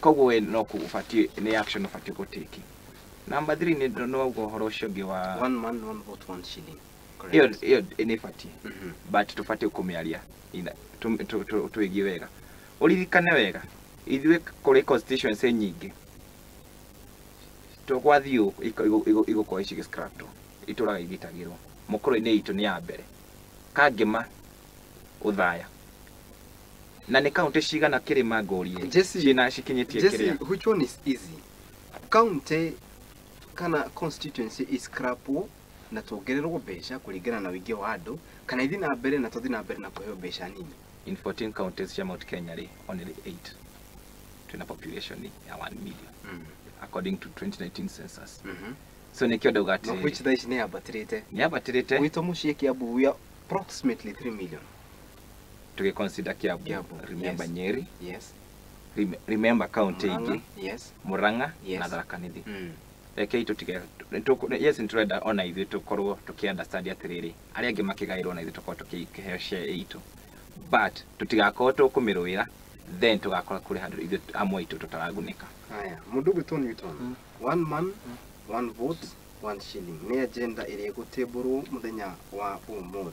Koguo we no ũbatiĩ nĩ action ũbatiĩ gũtĩki. Number 3 nĩ no uga ũhoro ũcio ũngĩ wa One man, one vote, one shilling. Ĩyo Correct. ĩyo nĩ ĩbatiĩ, but tũbatiĩ kũmĩaria twĩgie wega, ũririkane wega ithuĩ kũrĩ constituency nyingĩ twathiĩ igũkorwo cigĩ itũraga igitagĩrwo mũkũrũ-inĩ itũ nĩ ya mbere kangĩma ũthaya na nĩ kaunti cigana kĩrĩma ngũrie Jesse, ciĩna cikinyĩtie Jesse, kĩrĩa. Which one is easy? County kana constituency iscrapwo na tuongererwo mbeca kũringana na ũingĩ wa andũ, kana ithi na mbere na tũthi na mbere na kũheo mbeca nini? In 14 counties cia Mount Kenya rĩ, only 8 twĩna population ya 1 million according to 2019 census. So nĩkĩo ndauga Na atĩ which thaa ici nĩ yambatĩrĩte. Nĩ yambatĩrĩte. Gwitũ mũciĩ Kiambu we are approximately 3 million. Tũgĩconsider Kiambu, Kiambu, remember yes. Nyeri, remember county Murang'a, ingĩ, Murang'a na Tharaka Nithi. Rekei tũtige yes, nĩtũrenda ona ithuĩ tũkorwo tũkĩ understand atĩrĩrĩ, arĩa angĩ makĩgaĩrwo na ithuĩ tũkorwo tũkĩheo share itũ, but tũtigakorwo tũkũmĩrũĩra then tũgakora kũrĩ handũ ithuĩ amwe aitũ tũtaragunĩka. Haya, mũndũ ũgwĩtwo Newton, one man, one vote, one shilling nĩ agenda ĩrĩa ĩgũtĩmbũrwo mũthenya wa ũmũthĩ.